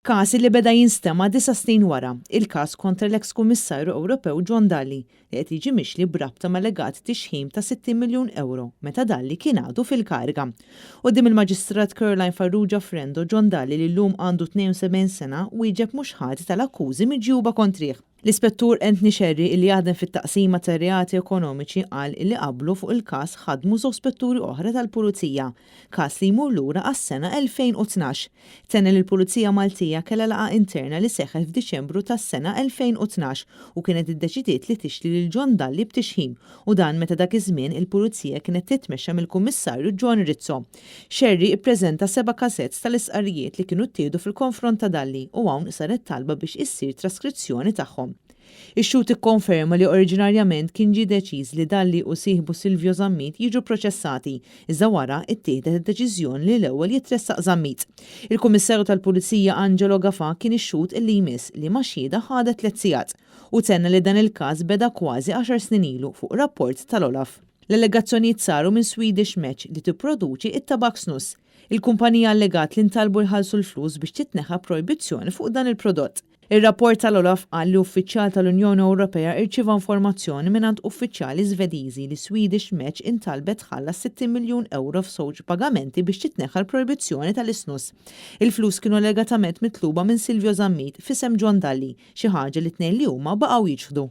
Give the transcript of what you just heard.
Każ li beda jinstema' 9 snin wara, il-każ kontra l-eks Kummissarju Ewropew John Dalli li qed jiġi mixli b'rabta ma' allegat tixħim ta' 60 miljun euro meta Dalli kien għadu fil-kariga. Quddiem il-Maġistrat Caroline Farrugia Frendo, John Dalli, li llum għandu 72 sena, wieġeb mhux ħati tal-akkużi miġjuba kontrih. L-Ispettur Anthony Scerri, li jaħdem fit-taqsima ta' reati ekonomiċi, qal li qablu fuq il-każ ħadmu żewġ spetturi oħra tal-Pulizija, każ li jmur lura għas-sena 2012. Tenna li l-Pulizija Maltija kellha laqgħa interna li seħħet f'Diċembru tas-sena 2012 u kienet iddeċidiet li tixli lil John Dalli b'tixħim, u dan meta dak iż-żmien il-Pulizija kienet titmexxa mill-Kummissarju John Rizzo. Scerri ippreżenta seba' cassettes tal-istqarrijiet li kienu ttieħdu fil-konfront ta' Dalli u hawn saret talba biex issir traskrizzjoni tagħhom. Ix-xhud ikkonferma li oriġinarjament kien ġie deċiż li Dalli u sieħbu Silvio Zammit jiġu proċessati, iżda wara ittieħdet id-deċiżjoni li l-ewwel jitressaq Zammit. Il-Kummissarju tal-Pulizija Angelo Gafa kien ix-xhud illi jmiss, li ma xhieda ħadet 3 sigħat, u tenna li dan il-każ beda kważi 10 snin ilu fuq rapport tal-Olaf. L-allegazzjonijiet saru minn Swedish Match li tipproduċi it-tabak snus. Il-kumpanija allegat li ntalbu jħallsu l-flus biex titneħħa projbizzjoni fuq dan il-prodott. Ir-rapport tal-Olaf qal li uffiċjal tal-Unjoni Ewropea irċieva informazzjoni mingħand uffiċjali Svediżi li Swedish Match intalbet tħallas 60 miljun euro f'żewġ pagamenti biex titneħħa l-projbizzjoni tal-isnus. Il-flus kienu allegatament mitluba minn Silvio Zammit f'isem John Dalli, xi ħaġa li tnejn li huma baqgħu jiċħdu.